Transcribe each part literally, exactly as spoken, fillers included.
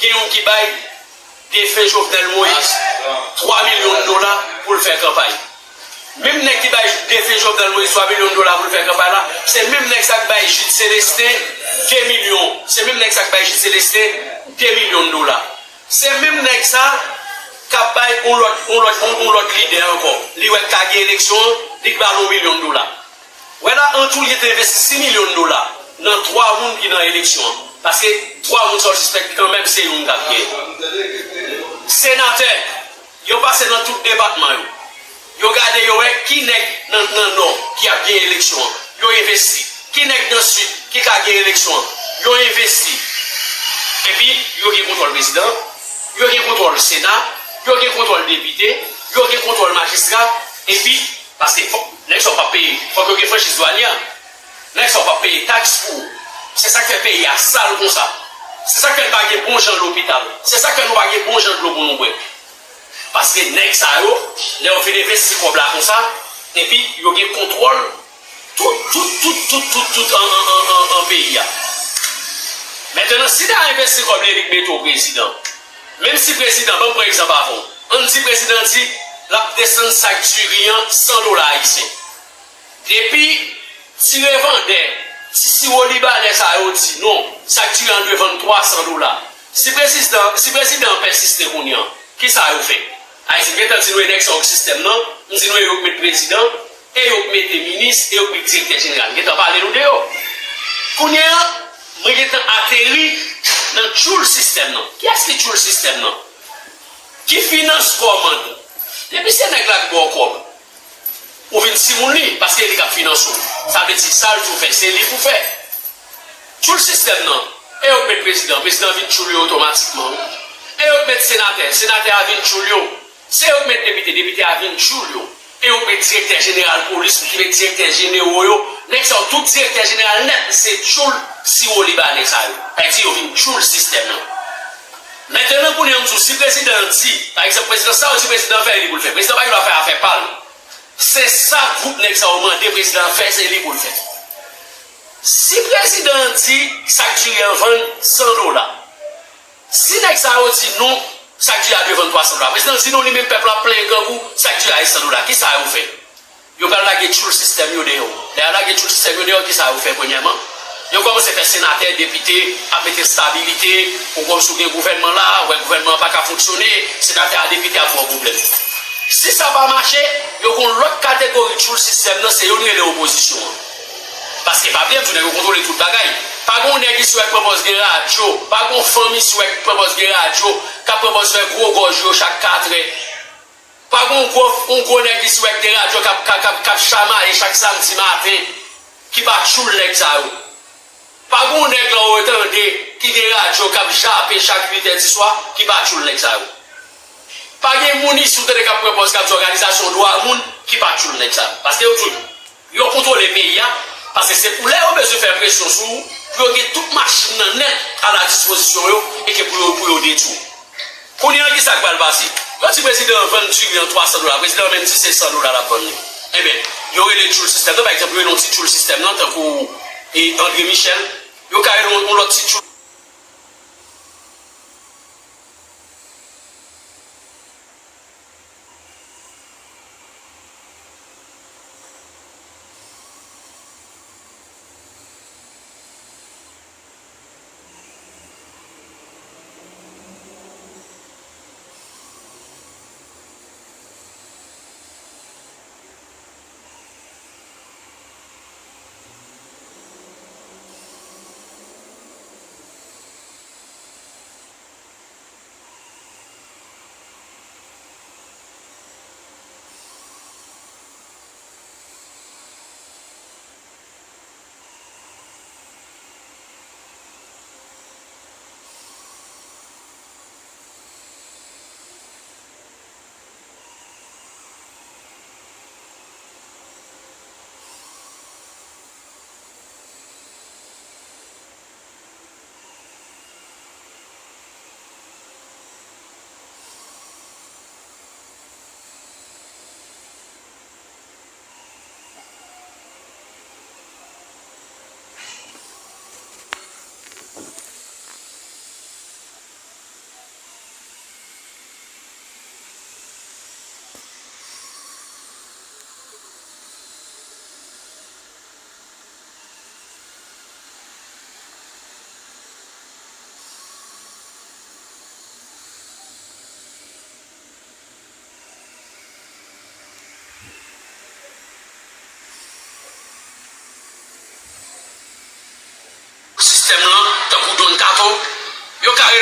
Gen youn ki bay defen Jovenel Moïse twa milyon dola pou l fè kanpay. Menm nèg ki bay defen Jovenel Moïse twa milyon dola pou l fè kanpay la, se menm nèg sa k bay Jude Célestin de milyon. Se menm nèg sa k bay Jude Célestin de milyon dola. Se menm nèg sa k ap bay yon lòt, yon lòt, yon, yon lòt lidè ankò. Li wè k ka gen eleksyon an, li k ba l yon milyon dola. Wè la, an tou, li te envesti sis milyon dola nan twa moun ki nan eleksyon an. Paske twa moun sa w sispèk kanmenm se youn k ap gen. Senatè, yo pase nan tout depatman yo. Yo gade, yo wè ki nèg nan, nan Nò ki ap gen eleksyon an. Yo envesti. Ki nèg nan Sid ki ka gen eleksyon an. Yo envesti. Epi, yo gen kontwòl prezidan, yo gen kontwòl Sena, yo gen kontwòl depite, yo gen kontwòl majistra, epi Paske fòk nèg sa yo p ap peye, fòk yo gen franchiz dwanyè. Nèg sa yo p ap peye taks pou ou. Se sa k fè peyi a sal konsa. Se sa k fè n pa gen bon jan lopital. Se sa k fè nou pa gen bon jan dlo pou nou bwè. Paske nèg sa yo, lè yo fin envesti kòb la konsa, epi yo gen kontwòl tout, tout, tout, tout, tout, tout an, an, an, an, an peyi a. Mentnan, si ta envesti kòb li, li k mete w prezidan. Menm si prezidan, ban m pran egzanp avan w. Ann di prezidan di l ap desann sak diri an san dola ayisyen. Depi ti revandè, ti siwo libanè sa yo di non, sak diri an dwe vann twa san dola. Si prezidan, si prezidan an pèsiste kounye an, kisa yo fè? Ayiti, m gentan di nou e nèg sa yo k sistèm nan, m di nou e yo k met prezidan, e yo k mete minis, e yo k met direktè jeneral. M gentan pale nou de yo. Kounye an, mwen gentan ateri nan tchoul sistèm nan. Kiyès ki tchoul sistèm nan? Ki finans kòmand? Depi se nèg la k ba w kòb, ou vin timoun li, paske e li k ap finanse w. Sa vle di, sa l di w fè, se li pou fè. Tchoul sistèm nan, e yo k met prezidan, prezidan vin tchoul yo otomatikman, wi. E yo k met senatè, senatè a vin tchoul yo. Se yo k met depite, depite a vin tchoul yo. E yo k met direktè jeneral polis, ki met direktè jenero yo. Nèg sa yo, tout direktè jeneral nèt, se tchoul siwo libanè sa yo. Sa vle di yo vin tchoul sistèm nan. Mentnan, kounye a, m di w, si prezidan an di, pa egzanp, prezidan sa yo di prezidan an fè, e li pou l fè. Prezidan pa gen dwa fè afè pa l. Se sa gwoup nèg sa yo mande prezidan an fè, se li pou l fè. Si prezidan an di sak diri an vann san dola, si nèg sa yo di non, sak diri a dwe vann twa san dola. Prezidan an di non, li menm pèp la ap plenyen grangou, sak diri a e san dola. Kisa yo fè? Yo pral lage tchoul sistèm yo deyò. Lè yo lage tchoul sistèm yo deyò, kisa yo fè premyèman? Yo kòmanse fè senatè, depite, ap mete enstabilite, ou konn si w gen gouvènman la, wè gouvènman an pa ka fonksyone, senatè a, depite ap ba w pwoblèm. Si sa pa mache, yo gen yon lòt kategori tchoul sistèm nan, se yo n rele opozisyon an. Paske pa bliye m di w nèg yo kontwole tout bagay. Pa gen yon nèg isi w wè k pran pòz gen radyo, pa gen yon fanm isi w wè k pran pòz gen radyo, k ap pran pòz fè gwo gòj yo chak katrè. Pa gen yon gwo, yon gwo nèg isi w wè k gen radyo k ap, k ap, k ap, k ap chamaye chak samdi maten, ki pa tchoul nèg sa yo. Pa gen yon nèg la w tande ki gen radyo k ap jape chak uit è di swa, ki pa tchoul nèg sa yo. Pa gen moun isi w tande k ap pran pòz k ap di òganizasyon dwa moun, ki pa tchoul nèg sa yo. Paske yo di w, yo kontwole peyi a, paske se pou lè yo bezwen fè presyon sou ou, pou yo gen tout machin nan nèt a la dispozisyon yo, e ke pou yo, pou yo detwi w. Kounye a, kisa k pral pase? Yo di prezidan an vann diri an twa san dola, prezidan an menm di se san dola l ap vann li. Enben, yo rele tchoul sistèm nan, pa egzanp, yo rele yon ti tchoul sistèm nan, tankou, e, André Michel, yo ka rele yon, yon lòt ti tchoul.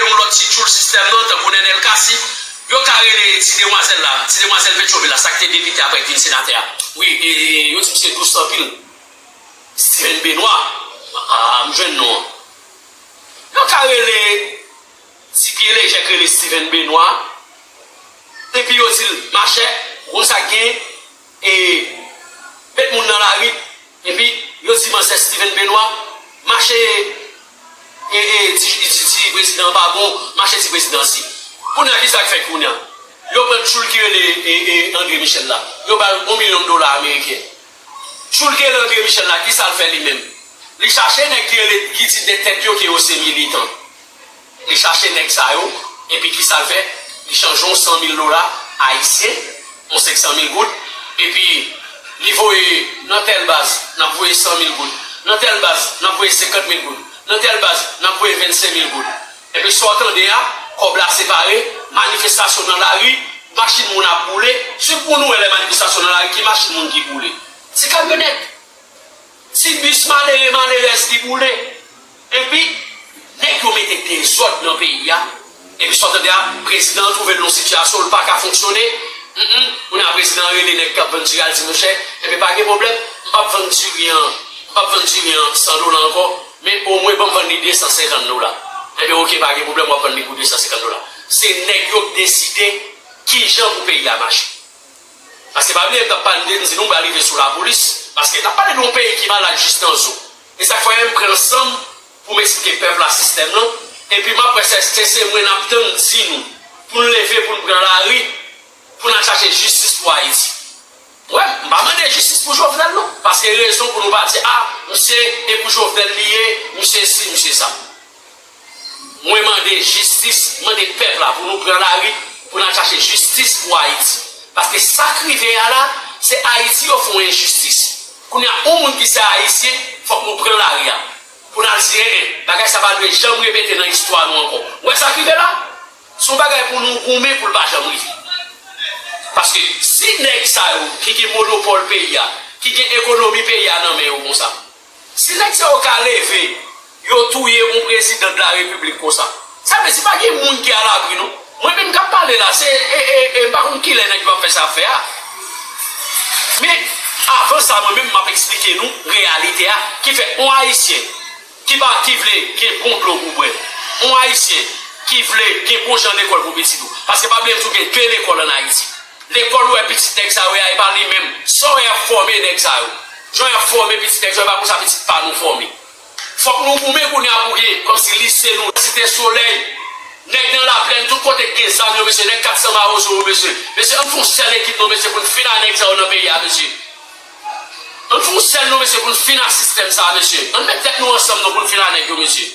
Yon lòt ti tchoul sistèm nan, tankou Nenel Cassy, yo ka rele ti demwazèl la, ti demwazèl Petyonvil la, sa k te depite apre k vin senatè a. Wi, e, e, yo di misye dous anpil. Steven Benoît. Ah, m jwenn non an. Yo ka rele ti pye lejè k rele Steven Benoît. Epi yo di l, machè, ou konn sa k genyen? E met moun nan lari. Epi yo di manzè Steven Benoît, mache, e, e, di, di, di prezidan an pa bon, mache di prezidan si. Kounye a, ki sa k fèt kounye a? Yo pran tchoul ki rele, e, e, André Michel la. Yo ba l yon milyon dola ameriken. Tchoul ki rele André Michel la, ki sa l fè li menm? Li chache nèg ki rele, ki di de tèt yo ke yo se militan. Li chache nèg sa yo, epi ki sa l fè? Li chanje yon san mil dola ayisyen, yon senk san mil goud, epi li voye nan tèl baz, n ap voye san mil goud, nan tèl baz, n ap voye senkant mil goud, nan tèl baz, n ap voye vennsenk mil goud. Epi sa w tande a, kòb la separe, manifestasyon nan lari, machin moun ap boule, swiv pou nou wè lè manifestasyon nan lari, ki machin moun ki boule? Ti kamyonèt! Ti bis malere, malerèz ki boule. Epi, nèg yo mete dezòd nan peyi a. Epi sa w tande a, prezidan an twouve l nan yon sitiyasyon, l pa ka fonksyone. Kounye a, prezidan an rele nèg k ap vann diri a, l di, monchè, enben, pa gen pwoblèm, m p ap vann diri an, m p ap vann diri an san dola ankò, men omwen ban m vann li de san senkant dola. Enben, oke, pa gen pwoblèm, w ap vann li pou de san senkant dola. Se nèg yo k deside kijan pou peyi a mache. Paske pa bliye, m t ap pale, m di nou, m pral rive sou lapolis. Paske n ap pale de yon peyi ki malad jis nan zo. E sa k fè m pran san m pou m eksplike pèp la sistèm lan. Epi m ap wè si se, se mwen n ap tann di nou pou n leve, pou n pran lari, pou n al chache jistis pou Ayiti. Mwen, m pa mande jistis pou Jovenel non. Paske rezon pou nou pa di, a, misye, e pou Jovenel li ye, misye si, misye sa. Mwen mande jistis, mande pèp la pou nou pran lari, pou n al chache jistis pou Ayiti. Paske sa k rive a la, se Ayiti yo fè yon enjistis. Kounye a, yon moun ki se ayisyen, fòk nou pran lari a. Pou n al di, en, en, bagay sa pa dwe janm repete nan istwa nou ankò. Ou wè sa k rive la? Se yon bagay pou nou goumen pou l pa janm rive. Paske si nèg sa yo ki gen monopòl peyi a, ki gen ekonomi peyi a nan men yo konsa, si nèg sa yo ka leve, yo touye yon prezidan de la repiblik konsa, sa vle di pa gen moun ki alabri non. Mwen menm k ap pale la, se, e, e, e, m pa konn kilè nèg yo ap fè sa fè a. Men, avan sa, mwen menm, m ap eksplike nou reyalite a, ki fè yon Ayisyen ki pa, ki vle gen bon dlo pou bwè, yon Ayisyen ki vle gen bon jan lekòl pou pitit ou. Paske pa bliye m di w gen de lekòl ann Ayiti. Lekòl ou wè pitit nèg sa yo ye a, e pa li menm. Sa w wè y ap fòme nèg sa yo. Jan y ap fòme pitit nèg sa yo, e pa konsa pitit pa nou fòme. Fòk nou goumen kounye a pou gen, kòmsi lise nou, Site Solèy. Nèg nan Laplèn, tout kote k gen zam yo, mesye, nèg kat san Mawozo yo, mesye. Mesye, ann fè yon sèl ekip non, mesye, pou n fin a nèg sa yo nan peyi a, mesye. Ann fè yon sèl non, mesye, pou n fin a sistèm sa a, mesye. Ann met tèt nou ansanm non, pou n fin a nèg yo, mesye.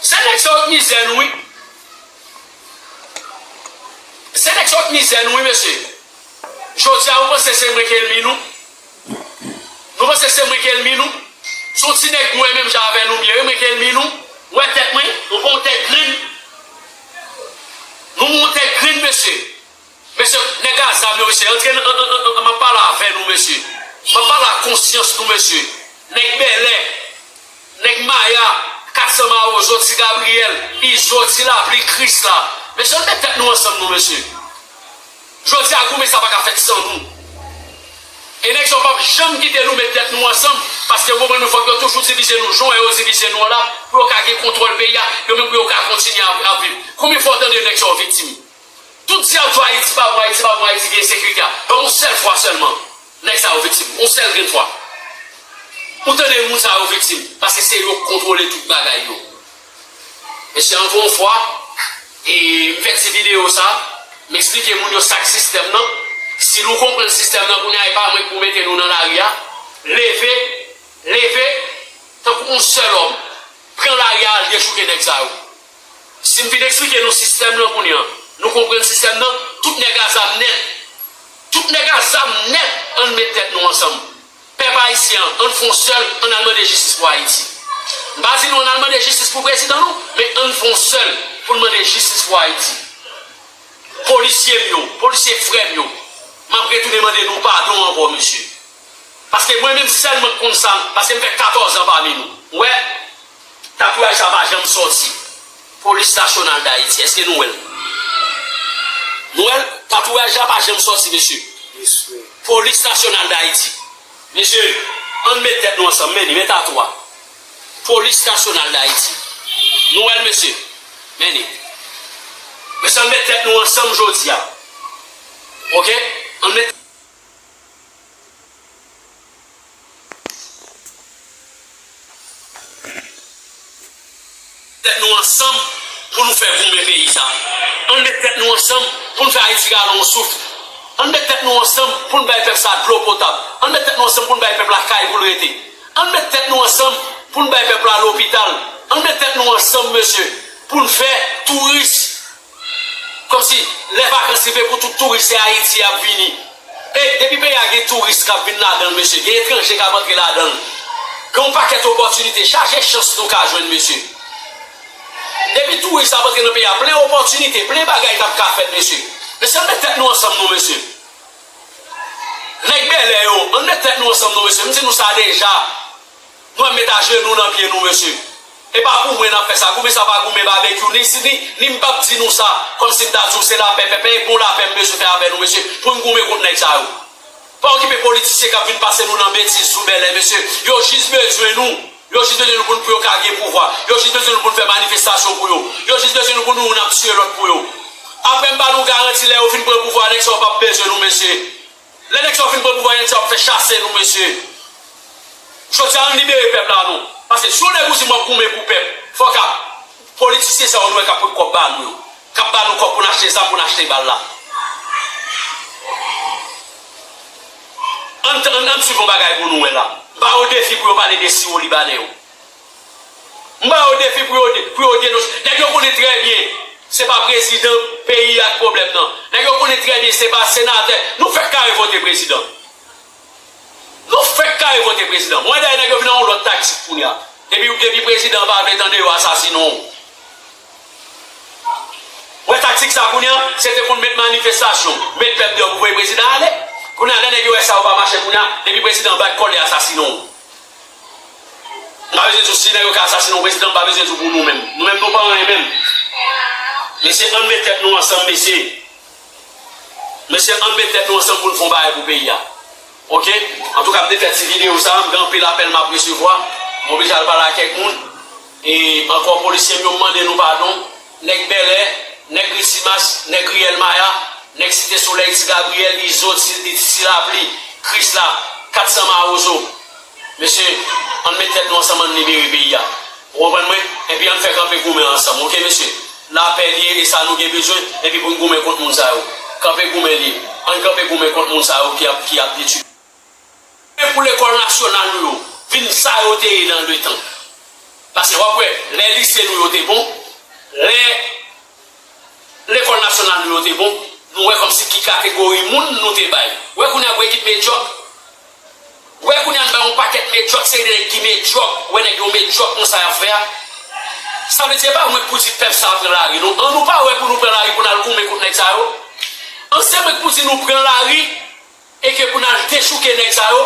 Se nèg sa yo k mizè nou, wi. Se nèg sa yo k mizè nou, wi, mesye. Jodi a, ou panse se mwen k ènmi nou? Nou panse se mwen k ènmi nou? Se yon ti nèg nwè menm jan avè nou m ye, wi, mwen k ènmi nou. Ou wè tèt mwen? Ou pa yon tèt grenn? Nou, nou yon tèt grenn, mesye. Mesye, nèg a zam yo, mesye, antre nan, nan, nan, nan, m ap pale avè nou, mesye. M ap pale ak konsyans nou, mesye. Nèg Bèlè, nèg Maya, kat san Mawozo, Ti Gabriyèl, Izo, Ti Lapli, Krisla. Mesye, ann met tèt nou ansanm, non, mesye. Jodi a, goumen sa pa ka fèt san nou. E nèg sa yo p ap janm kite nou met tèt nou ansanm, paske yo konprann nou fòk yo toujou divize nou, jan yo divize nou an la, pou yo ka gen kontwòl peyi a, yo menm pou yo ka kontinye ap, ap viv. Konbyen fwa w tande nèg sa yo viktim? Tout di ap di Ayiti pa bon, Ayiti pa bon, Ayiti gen ensekirite a. Ban m yon sèl fwa sèlman, nèg sa yo viktim. Yon sèl grenn fwa. Ou tande moun sa yo viktim, paske se yo k kontwole tout bagay yo. Mesye, ankò yon fwa, e m fè ti videyo sa, m eksplike moun yo sa k sistèm nan. Si nou konprann sistèm nan kounye a, e pa mwen k pou mete nou nan lari a. Leve, leve, tankou yon sèl òm. Pran lari a, al dechouke nèg sa yo. Si m fin eksplike nou sistèm nan kounye a, nou konprann sistèm nan, tout nèg a zam nèt. Tout nèg a zam nèt, ann met tèt nou ansanm. Pèp ayisyen an, ann fè yon sèl, ann al mande jistis pou Ayiti. M pa di nou ann al mande jistis pou prezidan nou, men ann fè yon sèl pou n mande jistis pou Ayiti. Polisye m yo, polisye frè m yo, m ap retounen mande nou padon ankò, mesye. Paske mwen menm sèlman k konn sa, paske m fè katòz an pami nou. Ou wè, tatouaj sa pa janm sòti. Polis Nasyonal Dayiti, èske nou wè l? Nou wè l? Tatouaj la pa janm sòti, mesye. Polis Nasyonal Dayiti. Mesye, ann met tèt nou ansanm, men li, men tatou a. Polis Nasyonal Dayiti. Nou wè l, mesye. Men li. Mesye, ann met tèt nou ansanm jodi a. Oke? Ann met tèt nou ansanm pou nou fè goumen peyi sa. Ann met tèt nou ansanm pou n fè Ayiti rale yon souf. Ann met tèt nou ansanm pou n bay pèp sa dlo potab. Ann met tèt nou ansanm pou n bay pèp la kay pou l rete. Ann met tèt nou ansanm pou n bay pèp la lopital. Ann met tèt nou ansanm, mesye, pou n fè touris Kòmsi, lè vakans rive pou tout touris, se Ayiti y ap vini. E depi peyi a gen touris k ap vin ladan l, mesye, gen etranje k ap antre ladan l. Gen yon pakèt opòtinite, chaje chans nou ka jwenn, mesye. Depi touris ap antre nan peyi a, plen opòtinite, plen bagay k ap ka fèt, mesye. Mesye, ann met tèt nou ansanm, non, mesye. Nèg bèlè yo, ann met tèt nou ansanm, non, mesye. M di nou sa deja. Nou menm met ajenou nan pye nou, mesye. E pa goumen n ap fè sa. Goumen sa pa goumen babekyou. Ni si ni, ni m p ap di nou sa. Kòmsi m ta di w se lapè, pèpè, e bon lapè m bezwen fè avè nou, mesye, pou n goumen kont nèg sa yo. Pa okipe politisyen k ap vin pase nou nan betiz sou bèlè, mesye. Yo jis bezwen nou. Yo jis bezwen nou pou n, pou yo ka gen pouvwa. Yo jis bezwen nou pou n fè manifestasyon pou yo. Yo jis bezwen nou pou nou youn ap tiye lòt pou yo. Apre m ba nou garanti, lè yo fin pran pouvwa, nèg sa yo p ap bezwen nou, mesye. Lè nèg sa yo fin pran pouvwa, nèg sa yo ap fè chase nou, mesye. Jodi a, ann libere pèp la, non. Paske si yon nèg ou di m w ap goumen pou pèp, fòk ap politisyen sa yo nou wè k ap pot kòb ba nou yo. K ap ba nou kòb pou n achte zam, pou n achte bal la. Ann, ann, ann swiv yon bagay pou nou wè la. M ba yo defi pou yo pale de siwo libanè yo. M ba yo defi pou yo, pou yo denonse. Nèg yo konnen trè byen, se pa prezidan peyi a k pwoblèm nan. Nèg yo konnen trè byen, se pa senatè. Nou fèk kare vote prezidan. Nou fèk kare vote prezidan. Mwen dèyè nèg yo vin nan yon lòt taktik kounye a. Depi, depi prezidan pa vle tande yo asasinen w. Wè taktik sa kounye a, se te pou n met manifestasyon, met pèp deyò pou voye prezidan ale. Kounye a, lè nèg yo wè sa yo pa mache kounye a, depi prezidan bat kò l, li asasinen w. M pa bezwen di w si nèg yo ka asasinen yon prezidan, m pa bezwen di w pou nou menm. Nou menm, nou pa anyen menm. Mesye, ann met tèt nou ansanm, mesye. Mesye, ann met tèt nou ansanm pou n fè yon bagay pou peyi a. Oke? Antouka, m te fè ti videyo sa, m gen anpil apèl m ap resevwa. M oblije al pale ak kèk moun. E ankò, polisye m yo, m mande nou padon. Nèg Bèlè, nèg Risimas, nèg Riyèl Maya, nèg Site Solèy, Ti Gabriyèl, Izo, Ti, Ti, Ti Lapli, Krisla, kat san Mawozo. Mesye, ann met tèt nou ansanm, ann libere peyi a. Ou konprann mwen? Epi ann fè kanpe goumen ansanm, oke, mesye? Lapè li ye, e sa nou gen bezwen, epi pou n goumen kont moun sa yo. Kanpe goumen li ye. Ann kanpe goumen kont moun sa yo ki ap, ki ap detwi. Men pou lekòl nasyonal nou yo vin sa yo te ye nan letan. Paske w ap wè, lè lise nou yo te bon, lè lekòl nasyonal nou yo te bon, nou wè kòmsi ki kategori moun nou te bay. Wè kounye a pou ekip medyòk. Wè kounye a n bay yon pakèt medyòk, seri de nèg ki medyòk. Wè nèg yo medyòk nan sa y ap fè a. Sa vle di, e pa mwen k pou di pèp sa a pran lari, non. An nou pa wè pou nou pran lari pou n al goumen kont nèg sa yo. An se mwen k pou di nou pran lari e ke pou n al dechouke nèg sa yo.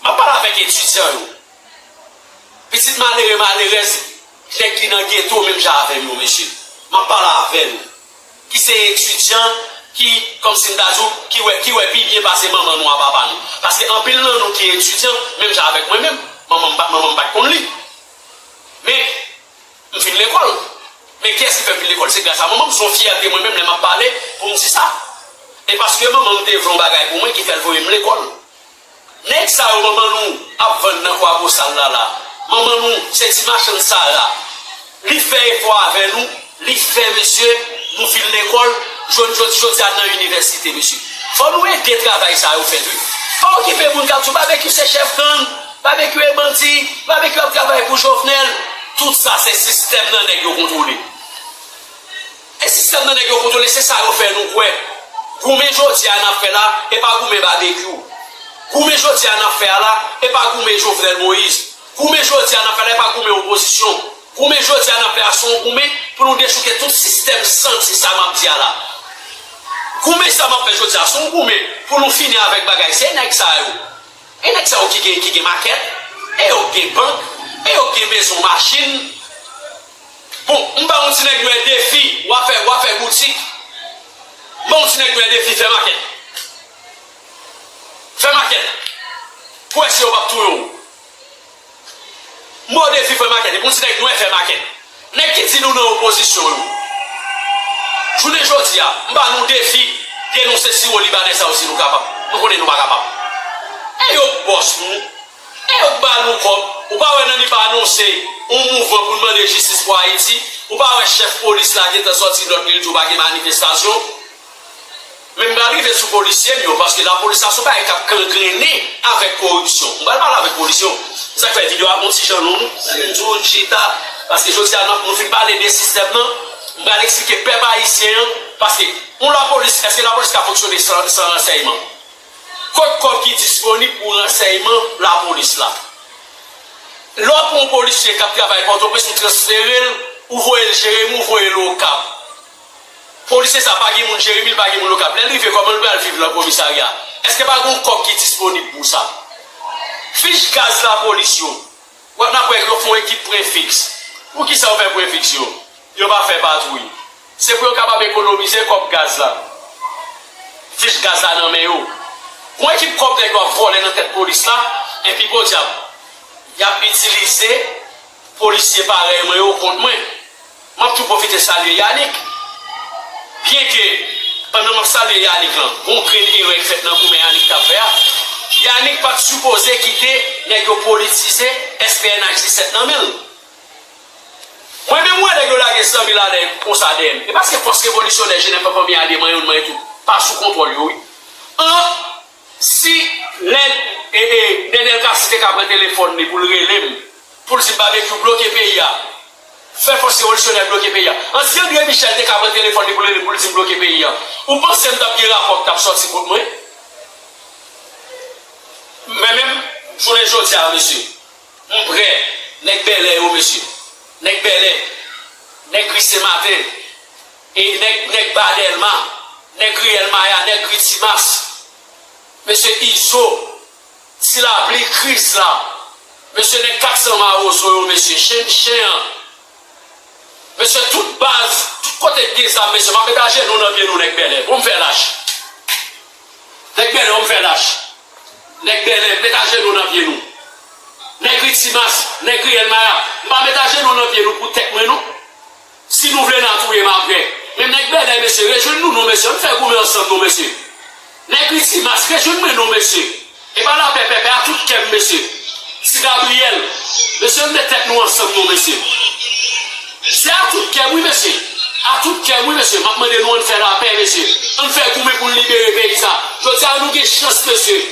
M ap pale avèk etidyan yo. Pitit malere, malerèz, nèg ki nan geto menm jan avè m yo, mesye. M ap pale avè nou. Ki se etidyan ki, kòmsi m ta di w, ki wè, ki wè pi byen pase manman nou a papa nou. Paske anpil nan nou ki etidyan, menm jan avèk mwen menm, manman m pa, manman m pa t konn li. Men, m fin lekòl. Men kiyès ki fè m fin lekòl? Se gras a manman m, se yon fyète mwen menm lè m ap pale pou m di sa. E paske manman m te vle yon bagay pou mwen ki fè l voye m lekòl. Nèg sa yo manman nou ap vann nan Kwabosal la la. Manman nou se ti machann Sara. Li fè efò avè nou, li fè mesye, nou fin lekòl, jodi, jodi, jodi a nan inivèsite, mesye. Fò nou ede travay sa yo fèt, wi. Pa okipe moun k ap di w Babekyou se chèf gang, Babekyou e bandi, Babekyou ap travay pou Jovenel. Tout sa se sistèm nan nèg yo kontwole. E sistèm nan nèg yo kontwole, se sa yo fè nou kwè. Goumen jodi a n ap fè la, e pa goumen Babekyou. Goumen jodi a n ap fè a la, e pa goumen Jovenel Moïse. Goumen jodi a n ap fè la, e pa goumen opozisyon. Goumen jodi a n ap fè a, se yon goumen pou nou dechouke tout sistèm santi sa m ap di a la. Goumen sa m ap fè jodi a, se yon goumen pou nou fini avèk bagay. Se nèg sa yo. E nèg sa yo ki gen, ki gen makèt, e yo k gen bank, e yo k gen mezon, machin. Bon, m ba yon ti nèg nwè defi, w ap fè, w ap fè boutik. M ba yon ti nèg nwè defi, fè makèt. Fè makèt. Pou wè si yo p ap touye w. M ba w defi, fè makèt. Epi yon ti nèg nwè fè makèt. Nèg ki di nou nan opozisyon yo. Jounen jodi a, m ba nou defi, denonse siwo libanè sa yo si nou kapab. Nou konnen nou pa kapab. E yo k bòs nou. E yo k ba nou kòb. Ou pa wè Nanny pa anonse yon mouvman pou n mande jistis pou Ayiti? Ou pa wè chèf polis la gentan sòti lòt li, li di w pa gen manifestasyon? Men m pral rive sou polisye m yo, paske lapolis la se yon bagay k ap gangrene avèk koripsyon. M pral pale avèk polisye yo. Se sa k fè videyo a gon ti jan long, men m di w chita, paske jodi a n ap, nou fin pale de sistèm nan, m pral eksplike pèp ayisyen an, paske yon lapolis, èske lapolis ka fonksyone san, san ransèyman? Kot kòb ki disponib pou ransèyman lapolis la? Lè w pran yon polisye k ap travay Pòtoprens, ou transfere l, ou voye l Jeremi, ou voye l Okap. Polisye sa pa gen moun Jeremi, li pa gen moun Okap. Lè l rive, kòman l pral viv nan komisarya? Èske pa gen yon kòb ki disponib pou sa? Fich gaz lapolis yo. W ap, n ap wè yo fè yon ekip pwen fiks. Poukisa yo fè pwen fiks yo? Yo pa fè patwouy. Se pou yo kapab ekonomize kòb gaz la. Fich gaz la nan men yo. Gon ekip kòb nèg yo ap vòlè nan tèt polis la, epi podyab, y ap itilize polisye parèy mwen yo kont mwen. M ap tou pwofite salye Yanick. Byenke, pandan m ap salye Yanick lan, gon grenn erè k fèt nan goumen Yanick t ap fè a. Yanick pa t sipoze kite nèg yo politize S P N H disèt nan men l. Mwen menm, m wè nèg yo lage zanmi lalè konsa dèyè m. E paske fòs revolisyonè Jenèf an fanmi a de manyen, youn manyen tout, pa sou kontwòl yo, wi. An, si lè, e, e, Nenel Cassy te ka pran telefòn li pou l rele m, pou l di m Babekyou bloke peyi a, fè fòs revolisyonè bloke peyi a. An, si André Michel te ka pran telefòn li pou l rele m, pou l di m bloke peyi a, ou panse m t ap gen rapò k t ap sòti kont mwen? Men menm, jounen jodi a, mesye, m prè. Nèg bèlè yo, mesye. Nèg bèlè. Nèg ri Senmaten. E nèg, nèg ba Dèlma. Nèg ri Èlmaya. Nèg ri Timas. Mesye Izo. Ti Lapli, Krisla. Mesye nèg kat san Mawozo yo, mesye. Chen, chen an. Mesye, tout baz, tout kote k gen zam, mesye, m ap met ajenou nan pye nou, nèg bèlè. Bon, m fè lach. Nèg bèlè, bon, m fè lach. Nèg bèlè, met ajenou nan pye nou. Nèg ri Timas, nèg ri Èlmaya, m pa met ajenou nan pye nou pou tèt mwen, non. Si nou vle n a touye m apre. Men nèg bèlè, mesye, rejwenn nou, non, mesye. Ann fè goumen ansanm, non, mesye. Nèg ri Timas, rejwenn mwen, non, mesye. E pa lapè pèpè, a tout kè m, mesye. Ti Gabriyèl, mesye, n met tèt nou ansanm, non, mesye. Se a tout kè m, wi, mesye. A tout kè m, wi, mesye. M ap mande nou, ann fè lapè, mesye. Ann fè goumen pou n libere peyi sa. Jodi a, nou gen chans, mesye.